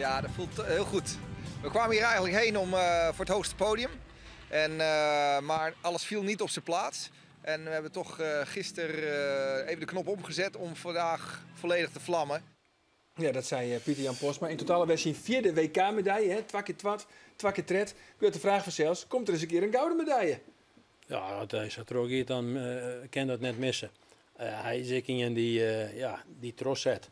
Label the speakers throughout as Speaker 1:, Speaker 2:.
Speaker 1: Ja, dat voelt heel goed. We kwamen hier eigenlijk heen om voor het hoogste podium. Maar alles viel niet op zijn plaats. En we hebben toch gisteren even de knop omgezet om vandaag volledig te vlammen.
Speaker 2: Ja, dat sei Pieter Jan Postma. Yn totaal wer syn fjirde WK-medalje, hè? Twa kear twad, twa kear tred. Wurdt de fraach fansels: komt der ris in kear in gouden medalje?
Speaker 3: Ja, as hy sa trochgiet, dan kin dat net misse. Hy is ek ien dy't ja, dy't trochset.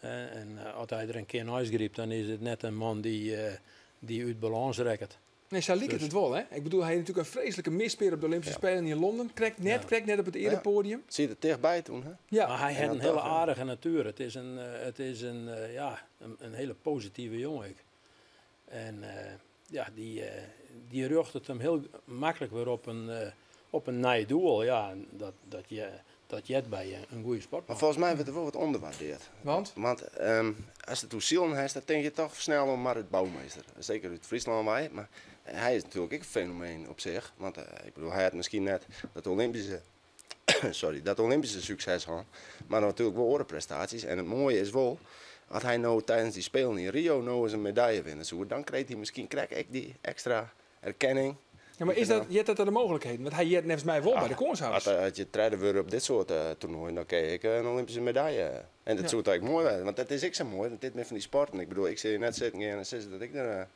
Speaker 3: En as hy der in kear neist grypt, dan is it net in man dy't út balâns rekket.
Speaker 2: Nee, sa liket
Speaker 3: Dus
Speaker 2: it wol, hè? Ik bedoel, hy hat natuerlik in freeslike mispear op de Olympyske Spelen yn Londen. Krekt net op it earepodium.
Speaker 4: Siet der tichtby doe, hè?
Speaker 2: Ja.
Speaker 3: Mar hy
Speaker 4: En
Speaker 3: hat
Speaker 4: dan
Speaker 3: in hiele
Speaker 4: toch, ja.
Speaker 3: aardige natuer. It is ja, in hiele positive jonge ek. En ja, dy rjochtet him hiel maklik wer op in nij doel. Ja, en dat heart by in goede sportman.
Speaker 4: Mar folgens my wurdt er wol wat ûnderwurdearre.
Speaker 2: Want?
Speaker 4: Want ast it oer silen hast, dan tink je toch snel oan Marit Bouwmeester. Seker út Fryslân wei. Mar hy is natuerlik ek in fenomeen op sich. Want ik bedoel, hy hat miskien net dat Olympyske, sorry, dat Olympyske sukses hân. Mar natuerlik wol oare prestaasjes. En it moaie is wol, as hy no tidens dy Spelen yn Rio no ris in medalje winne soe, dan krijt hy miskien krekt ek dy ekstra erkenning.
Speaker 2: Ja, mar is dat de mooglikheden? Want hy heart neffens my wol by de kânshawwers.
Speaker 4: As je tredde wurde op dit soart toernoaien, dan krije je in Olympyske medalje. En dat soe eigentlik moai wêze, want dat is ek sa moai, want dit binne fan dy sporten. Ik bedoel, ik sil hjir net sitten gean en sizze dat ik der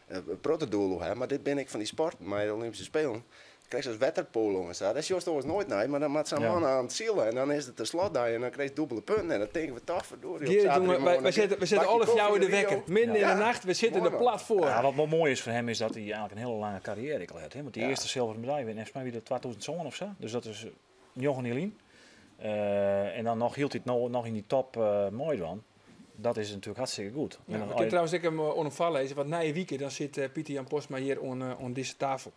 Speaker 4: in protte doel oer ha, mar dit bin ek fan dy sporten mei de Olympyske Spelen. Krijst as wetterpolo en sa, dêr sjochst oars noait nei, mar dan moat sa'n man oan it silen en dan is it de slotdei en dan krijst dûbelde punten en dan tinke we toch, verdorie, op
Speaker 2: Gerrit, jonge,
Speaker 4: saterdeitemoarn
Speaker 2: wy sitte
Speaker 4: bakje
Speaker 2: alle
Speaker 4: kofje
Speaker 2: fjouwer de
Speaker 4: in Rio.
Speaker 2: wekker. Midden yn de nacht, we sitte
Speaker 4: Moai,
Speaker 2: der
Speaker 4: man.
Speaker 2: plat foar.
Speaker 5: Ja, wat wol moai is foar him is dat hy eigentlik in hiele lange karriêre ek al hat. Hè? Want dy earste silveren medalje, neffens my wie dat 2007 of sa. Dus dat is 9 jier lyn. En dan noch hieltyd no, noch yn dy top meidwaan. Dat is natuerlik hartstikke goed.
Speaker 2: Ja,
Speaker 5: En dan
Speaker 2: we kinne trouwens ek even oan him foarlêze, want nije wike dan sit Pieter Jan Postma hjir oan dizze tafel.